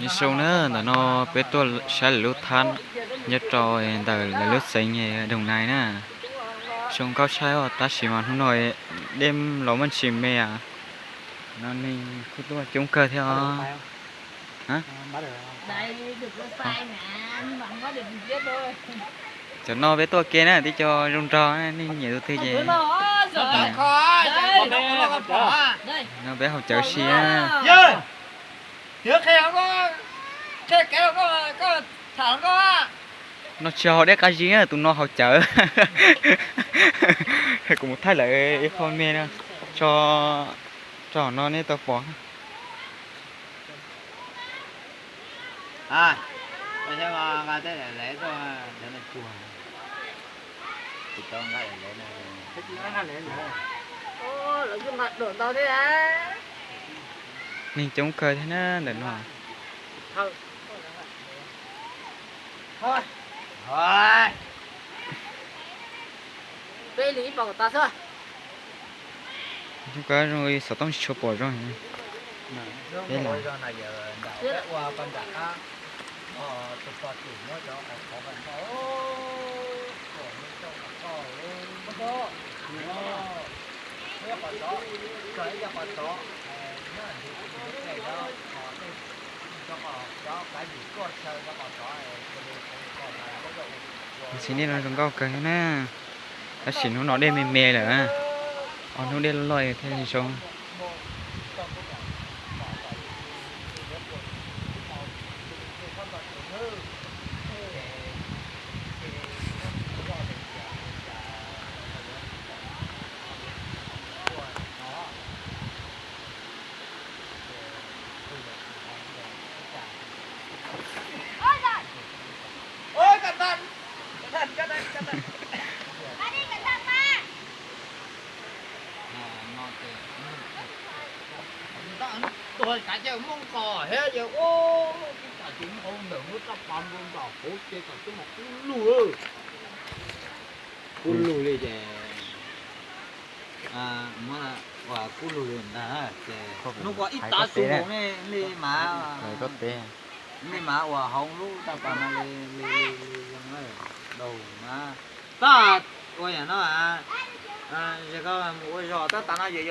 Nyob zoo na, ntawm no peb tuaj saib lawv lub thab nyob rau ntawm lawv lub xeev Doom Nai na. Zoo nkauj saib os, tab sis mas hnub no dej los muaj ntsis me. No neeg kuj tuaj coob kawg thiab os. Cov no peb tuaj ke na, tib co zoo nraug, nej nyiam tus twg ces. No peb haus cawv si na. No tsis haus dej qab zib, tus no haus cawv. Kuv mus thaij lawv ib qho me no tso, tso no nej tau pom. Neeg coob kawg thiab na ntawm no. Zoo kawg, zoo li xov tooj tsis tshua pom zoo. Peb los Xis nej no zoo nkauj kawg thiab na, tab sis hnub no dej me me lawm, ob hnub dej loj loj thiaj zoo. Tuag kav ces muab nqos thiab ces ua, ib tag kis muab hauv ntawm muab raj pas npau ntom hauv ces kom twb mus kub lug, kub lug li ces, muab ua kub lug li ntag ces hnub ko ib tav su nkaus nej li mas, nej mas ua hauv lub raj pas mas li li li zoo na, daug mas. Tab ua yam no, ze koj mus ua zog tab tas no yog